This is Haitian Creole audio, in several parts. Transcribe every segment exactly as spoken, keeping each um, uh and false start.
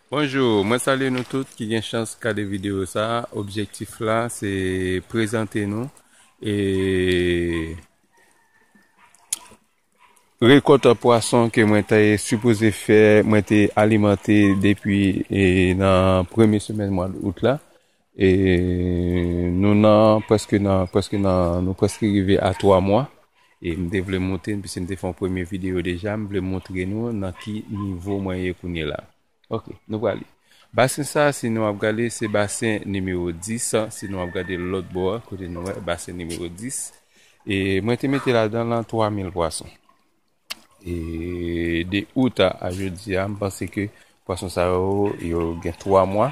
Bonjou, mwen salye nou tout ki gen chans gade videyo sa. Objektif la, se prezante nou e rekòt pwason ke mwen te sipoze fè, mwen te alimante depi e nan premye semèn mwa out la. E nou nan prèske nan prèske nan nou prèske rive a twa mwa. E m te vle montre, piske m te fè yon premye videyo deja, m vle montre nou nan ki nivo mwen ye kounye la. Ok, nou prale. Basen sa, si nou ap gade, se basen nimewo dis. Si nou ap gade lòt bò a, kote nou wè basen nimewo dis. E mwen te mete ladan lan twa mil pwason. E de out a, a jodi a, m panse ke pwason sa yo, yo gen twa mwa.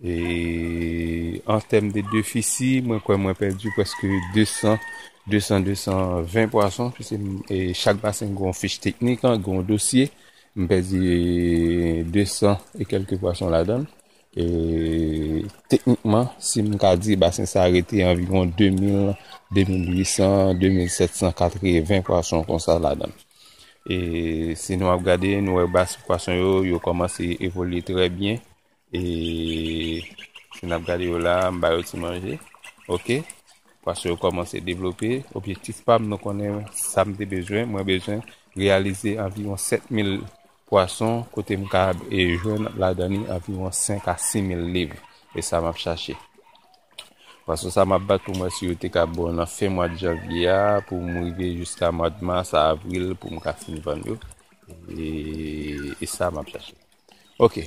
E an tèm de defisi, mwen kwè mwen pèdi prèske de san, de san, de san ven pwason, piske m, e chak basen gen yon fich teknik, an, gen yon dosye. M pèdi de san e kèlke pwason ladan l. E teknikman, si m ka di, basen sa rete anviwon de mil, de mil uit san, de mil sèt san katreven pwason konsa ladan l. E si nou ap gade, nou wè bas pwason yo, yo kòmanse evolye trè byen. E si n ap gade yo la, m ba yo ti manje. Ok. Pwason yo kòmanse devlope. Objektif pa m, nou konnen sa m te bezwen. Mwen bezwen reyalize anviwon sèt mil pwason, kote m ka e jwenn ladan li anviwon senk a sis mil liv. E sa m ap chache. Pwason sa m ap bat pou m wè si yo te ka bon nan fen mwa janvye a, pou m rive jiska mwa mas, avril, pou m ka fin vann yo. E, e sa m ap chache. Ok.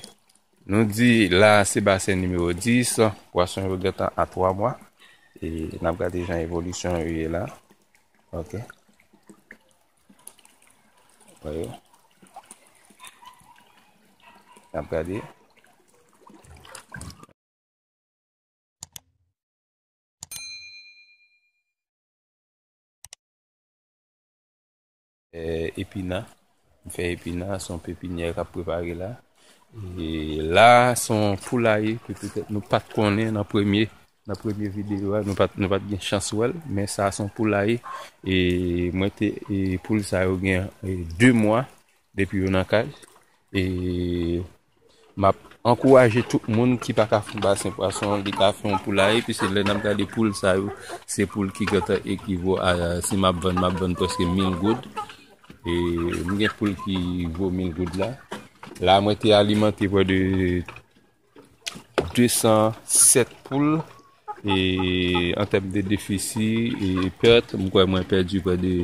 Nou di la se basen nimewo dis, pwason yo gentan a twa mwa. E n ap gade jan evolisyon yo ye la. Ok. Wè yo. N ap gade. Eh, epina. M fè epina, se yon pepinyè k ap prepare la. E la, se yon poulaye ke petèt nou pa t konnen nan premye, nan premye videyo a, nou pa t, nou pa t gen chans wè l, men sa se yon poulaye. E mwen te, e poul sa yo gen, e, de mwa depi yo nan kaj. E m ap ankouraje tout moun ki pa ka fè basen pwason, li ka fè yon poulaye, piske lè n ap gade poul sa yo, se poul ki gentan ekivo a, si m ap vann, m ap vann prèske mil goud. E m gen poul ki vo mil goud la. La, mwen te alimante prè de de san sèt poul. E an tèm de defisi e pèt, m kwè mwen pèdi prè de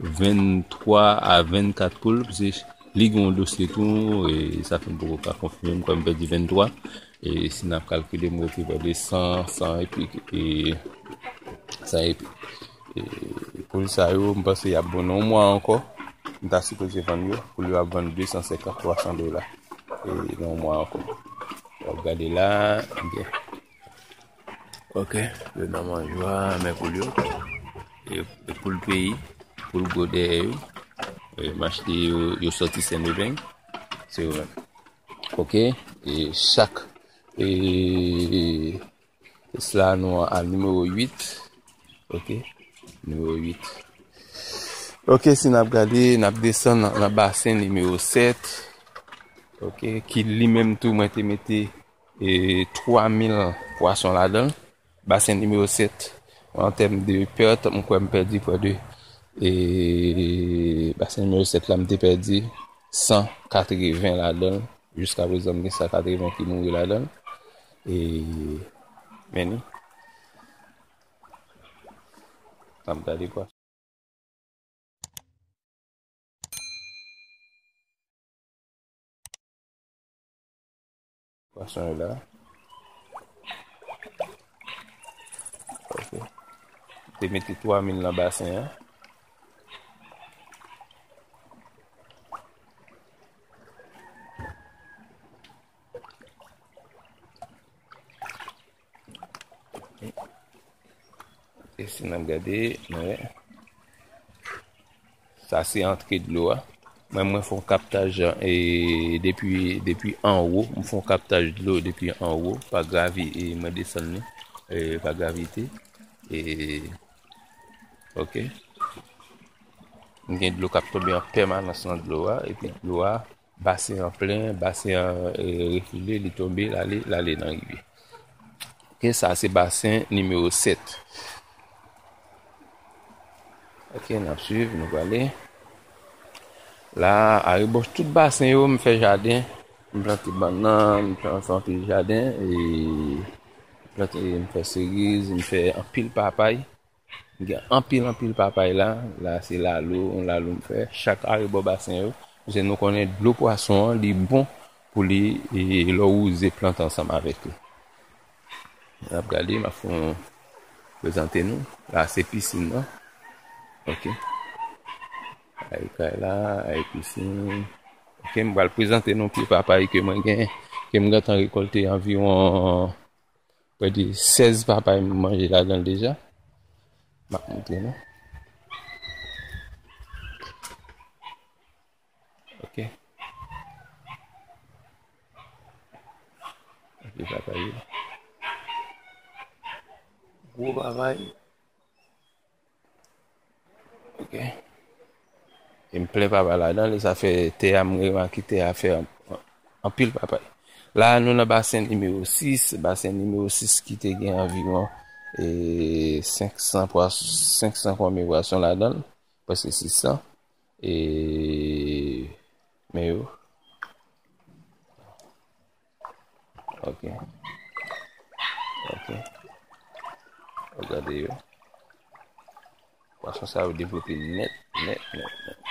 venntwa a vennkat poul, paske li gen yon dosye tou, e sa fè m poko ka konfime, m kwè m pèdi venntwa. E si n ap kalkile, m rete prè de san, san epi, e san epi. E poul sa yo, m panse y ap bon nan yon mwa ankò. M ta sipoze vann yo, poul yo ap vann de san senkant, twa san dola. E nan yon mwa ankò. W ap gade la, byen. Ok, yo nan manjwa, men poul yo. E, e poul peyi, poul gwo dèyè yo. E, m achte yo, yo sòti Sen Domenm. Se yo menm. Ok, e chak, e, sila nou a nimewo uit. Ok, nimewo uit. Ok, si n ap gade, n ap desann nan, nan basen nimewo sèt. Ok, ki li menm tou, mwen te mete e twa mil pwason ladan l. Basen nimewo sèt, an tèm de pèt, m kwè m pèdi prè de, e basen nimewo sèt la, m te pèdi san katreven ladan l. Jiska prezan, m gen san katreven ki mouri ladan l. E, men ni. N ap gade pwason. Pwason yo la. Ok. Te mete twa mil nan basen an. E si n ap gade, nou wè. Sa se antre dlo a. Mwen, mwen fè yon kaptaj, e, depi, depi anwo. M fè yon kaptaj dlo depi anwo, pa gravi, e mwen desann li, e, pa gravite. E, ok. M gen dlo k ap tonbe an pèmanans nan dlo a, epi dlo a, basen an plen, basen an, e, refile, li tonbe, l ale, l ale nan rivye. Ok, sa se basen nimewo sèt. Ok, n ap swiv, nou prale. La, arebò tout basen yo, m fè jaden. M plante bannann, m fè, m fè anpil jaden, e m plante, m fè seriz, m fè anpil papay. M gen anpil, anpil papay la. La, se lalo, yon lalo m fè. Chak arebò basen yo, paske nou konnen dlo pwason an, li bon pou li, e lè w wouze plant ansanm avèk li. N ap gade, m ap fè yon prezante nou. La, se pisin nan. Ok. Ay kay la, ay pisin. Ok, m pral prezante nou pye papay ke mwen gen, ke m gentan rekòlte anviwon prè de sèz papay m manje ladan l deja. M ap montre nou. Ok. Ok, papay yo. Gwo papay. Ok. E m plen papay ladan li, sa fè tè a, m remake tè a fè an-, an-, anpil papay. La, nou nan basen nimewo sis. Basen nimewo sis ki te gen anviwon, e, senk san pwas-, senk san konbyen pwason ladan l, prèske sis san. E, men yo. Ok. Ok. Gade yo. Pwason sa yo devlope nèt, nèt, nèt, nèt.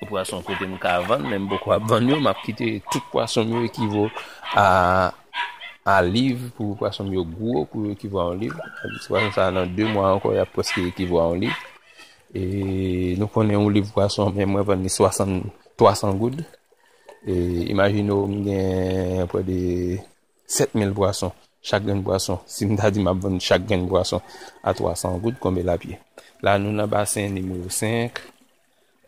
Pwason kote m ka vann, men m poko ap vann yo, m ap kite tout pwason m yo ekivo a, a liv, pou pwason m yo gwo, pou yo ekivo a yon liv. Pwason sa nan de mwa ankò, y ap prèske ekivo a yon liv. E nou konnen yon liv pwason, men mwen vann li swasant, twa san goud. E imajine w, m gen prè de sèt mil pwason. Chak grenn pwason, si m ta di m ap vann chak grenn pwason a twa san goud, konbyen l ap ye? La, nou nan basen nimewo senk.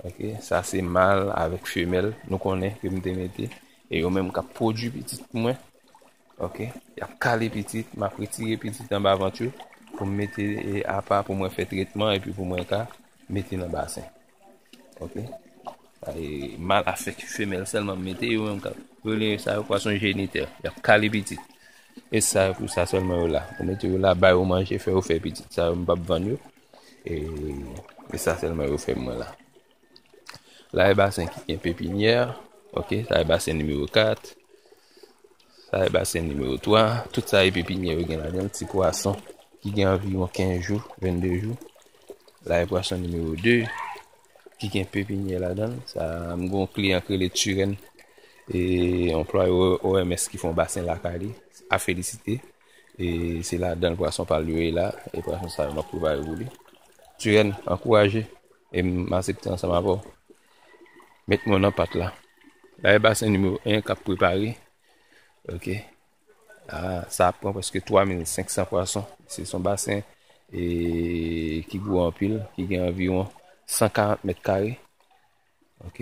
Ok, sa se mal avèk femèl, nou konnen ke m te mete. E yo menm k ap pwodui pitit pou mwen. Ok, y ap kale pitit, m ap retire pitit anba vant yo pou m mete, e, apa pou mwen fè tretman epi pou mwen ka mete nan basen. Ok. E, mal avèk femèl sèlman m mete, yo menm k ap rele sa yo pwason jenitè. Y ap kale pitit. E sa, pou sa sèlman yo la. Ou mete yo la, ba yo manje, fè yo fè pitit. Sa yo, m p ap vann yo. E, e sa sèlman yo fè mwen la. La e basen ki gen pepinyè. Ok, sa e basen nimewo kat. Sa e basen nimewo twa. Tout sa e pepinyè yo gen ladan l, ti pwason ki gen anviwon kenz jou, vennde jou. La e pwason nimewo de ki gen pepinyè ladan l. Sa, m gen yon kliyan ki rele Turenne, e anplwaye O M S ki fè yon basen lakay li, a felisite. E se ladan l pwason pa l yo ye la, e pwason sa yo m ap prepare pou li. Turenne, ankouraje, e m aksepte ansanm avè w. Met men w nan pat la. La e basen nimewo en k ap prepare. Ok. Ah, sa ap pran prèske twa mil senk san pwason. Se son basen, e, ki gwo anpil, ki gen anviwon san karant mèt kare. Ok.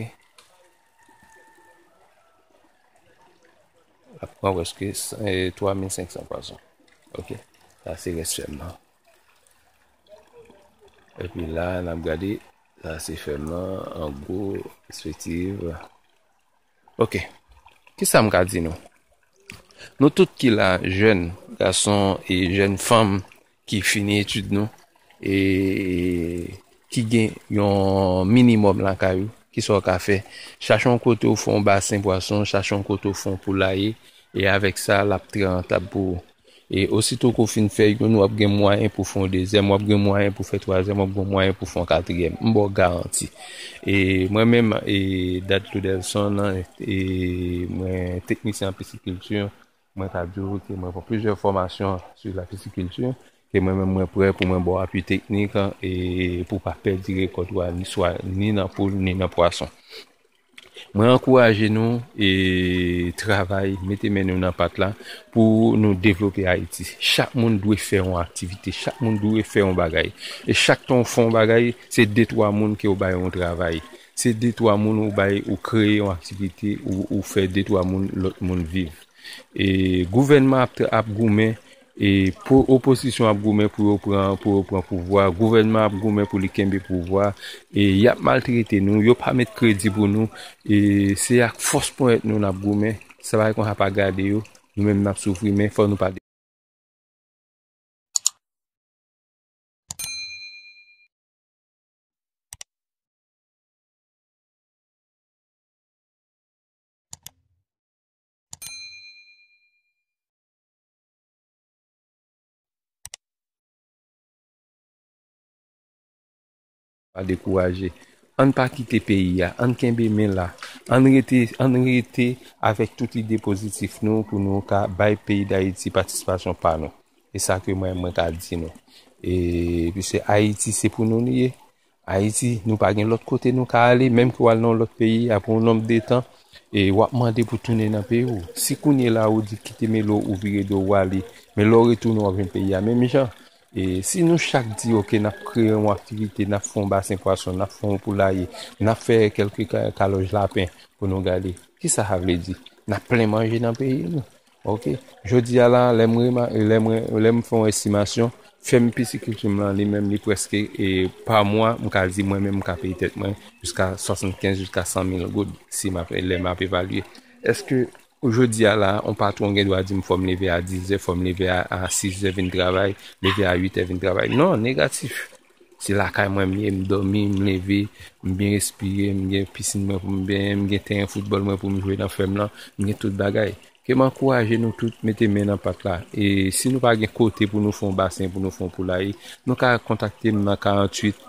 L ap pran prèske, e, twa mil senk san pwason. Ok. Sa se rès fèm nan. Epi la, n ap gade, sa se fèm nan, an gwo, pèspektiv. Ok. Kisa m ka di nou? Nou tout ki la, jèn gason e jèn fanm ki fini etid nou, e ki gen yon minimòm lakay ou, kisa w ka fè? Chache yon kote w fè yon basen pwason, chache yon kote w fè yon poulaye, e avèk sa, l ap trè rantab pou ou. E osito ke w fin fè youn, w ap gen mwayen pou fè yon dezyèm, w ap gen mwayen pou fè twazyèm, w ap gen mwayen pou fè yon katriyèm. M ba w garanti. E mwen menm, e Dad Claudelson, e mwen teknisyen an pisikilti, mwen ka di w ke mwen pran plizyè fòmasyon sou la pisikilti, ke mwen menm mwen prè pou mwen ba w apui teknik, e pou w pa pèdi rekòt ou a, ni swa ni nan poul, ni nan pwason. Mwen ankouraje nou e travay, mete men nou nan pat la pou nou devlope Ayiti. Chak moun dwe fè yon aktivite, chak moun dwe fè yon bagay. E chak tan w fè yon bagay, se de twa moun ke w bay yon travay. Se de twa moun ou bay, ou kreye yon aktivite, ou, ou fè de twa moun, lòt moun viv. E gouvènman ap, ap goumen E pou opozisyon ap goumen pou yo pran, pou yo pran pouvwa, gouvènman ap goumen pou li kenbe pouvwa, e y ap maltrete nou, yo pa met kredi pou nou, e se ak fòs ponyèt nou n ap goumen, sa bagay konsa pa gade yo, nou menm n ap soufri, men fò nou pa pa dekouraje. Ann pa kite peyi a, ann kenbe men la, ann rete, ann rete avèk tout ide pozitif nou pou nou ka bay peyi Dayiti patisipasyon pa nou. E sa ke mwen, mwen ka di nou. E piske Ayiti se pou nou li ye. Ayiti, nou pa gen lòt kote nou ka ale, menm ke w al nan yon lòt peyi, apre yon nonb de tan, e w ap mande pou tounen nan peyi w. Si kounye la ou di kite Melo, ou vire do, ou ale, men lè w retounen, w ap jwenn peyi a menm jan. E si nou chak di, oke, n ap kreye yon aktivite, n ap fè yon basen pwason, n ap fè yon poulaye, n ap fè kèlke ka-, kalòj lapen pou nou gade, kisa sa vle di? N ap plen manje nan peyi nou. Oke. Jodi a la, lè m rema-, lè m re-, lè m fè yon estimasyon, fèm pisikilti m lan, li menm, li prèske, e, pa mwa, m ka di mwen menm, m ka peye tèt mwen, jiska swasannkenz, jiska san mil goud, si m ap, lè m ap evalye. Èske, jodi a la, yon patwon gen dwa di m fò m leve a dizè, fò m leve a, a sizè vin travay, leve a uitè vin travay? Non, negatif. Se lakay mwen m ye, m dòmi, m leve, m byen respire, m gen pisin mwen pou m benyen, m gen teren foutbòl mwen pou m jwe nan fèm lan, m gen tout bagay. Ke m ankouraje nou tout mete men nan pat la. E si nou pa gen kote pou nou fè yon basen, pou nou fè yon poulaye, nou ka kontakte m nan karanntuit,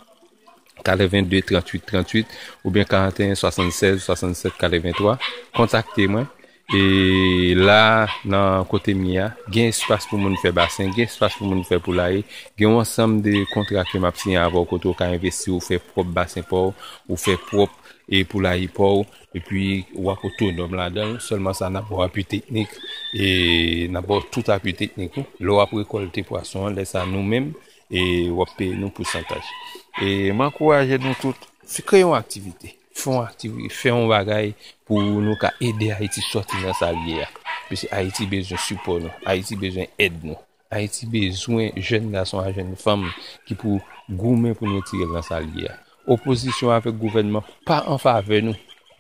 katrevenndde, tranntuit, tranntuit, oubyen karanteyen, swasannsèz, swasannsèt, katreventwa. Kontakte mwen. E la, nan kote m ye a, gen espas pou moun fè basen, gen espas pou moun fè poulaye, gen yon ansanm de kontra ke m ap siyen avè w kote w ka envesti, ou fè pwòp basen pa w, ou fè pwòp e poulaye pa w, epi w ap otonòm ladan l. Sèlman sa, n ap ba w apui teknik, e n ap ba w tout apui teknik ou. Lè w ap rekòlte pwason an, lè sa nou menm, e w ap peye nou pousantaj. E m ankouraje nou tout, f-, kreye yon aktivite, fè yon aktivi-, fè yon bagay pou nou ka ede Ayiti sòti nan sa l ye a. Paske Ayiti bezwen sipò nou, Ayiti bezwen èd nou. Ayiti bezwen jèn gason ak jèn fanm ki pou goumen pou nou tire l nan sa l ye a. Opozisyon avèk gouvènman pa an favè nou.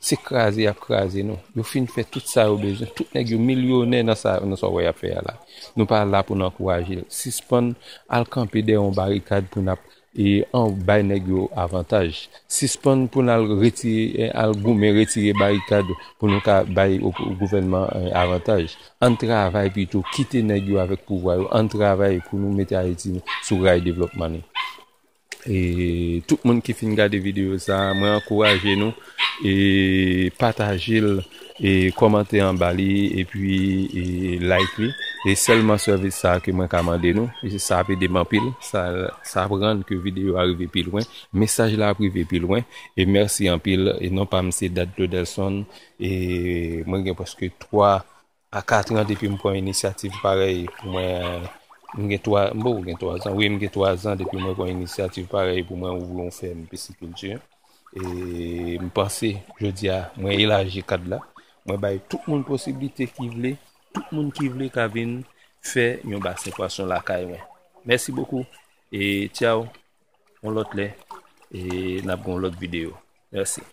Se kraze y ap kraze nou. Yo fin fè tout sa yo bezwen. Tout nèg yo milyonè nan sa, nan sa w wè y ap fè a la. Nou pa la pou n ankouraje l. Sispann al kanpe dèyè yon barikad pou n ap e an bay nèg yo avantaj. Sispann pou n al retire, al goumen retire barikad pou nou ka bay o-, gouvènman, eh, avantaj. Ann travay pito, kite nèg yo avèk pouvwa yo, ann travay pou nou mete Ayiti sou ray devlòpman li. E tout moun ki fin gade videyo sa, mwen ankouraje nou e pataje l, e kòmante anba li, epi e like li. E sèlman sèvis sa ke mwen ka mande nou, e sa ap ede m anpil, sa, sa ap rann ke videyo a rive pi lwen, mesaj la ap rive pi lwen. E mèsi anpil, e non pa m se Dad Claudelson, e mwen gen prèske twa a kat an depi m pran inisyativ parèy pou mwen, m gen twa, m poko gen twa zan, wi, m gen twa zan depi mwen pran inisyativ parèy pou mwen ouvri yon fèm pisikilti. E m panse, jodi a, mwen elaji kad la. Mwen bay tout moun posiblite ki vle, tout moun ki vle ka vin fè yon basen pwason lakay mwen. Mèsi bokou. E tchaw, yon lòt lè, e n ap gen yon lòt videyo. Mèsi.